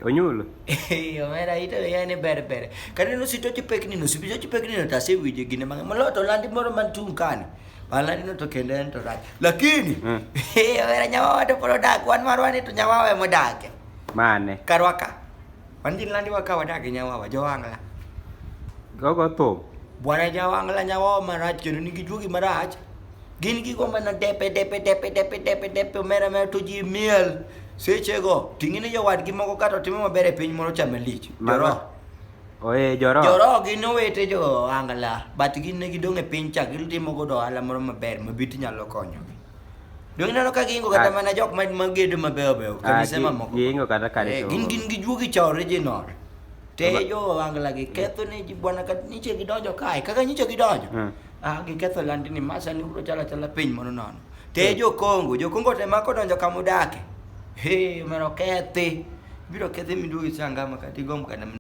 Onyulo. Omera ito yani ber ber. Kata no sitochi pekni no sitochi pekni no tasewinjo gine mang'eny. Moloyo to landi moro man tung' kani. Landi no to kendo en to rach. Lakini omera nyawawa to pod odak. Wan marwa ni to nyawawa ema odake. Mane? Karwa ka. Wan ji landi wa ka wadak gi nyawawa, jowangla. Gogo thum. Bwana jawangla nyawawa marach kendo nigi juogi marach. Gin gigo mana depe depe depe depe depe depe omera omera to ji miel. Sechego ting'i ni jowadgi moko kata otimo maber e piny moro cha malich. Mago- Joro. Oe joro. Joro gin owete jo angla but gin ne gidong' e piny cha gitimo godo ohala moro maber ma biti nyalo konyogi. Donge ineno ka giingo kata Ah. mana jok ma magedo mabeyo beyo Ah, kanise mamoko. giingo kata kanise Eh, gin mamoko. gin gi juogi cha original. Te Ba- jo angla gi ketho ne ji bwana ka nyiche gidonjo kae kaka nyiche gidonjo. Ah, giketho landini ma sani koro chalo achala piny moro nono. Te jo Kongo, jo Kongo te mako donjo kama odake. He, omera okethi. Ibiro kethi miduogi sangama kata igomb kata mana.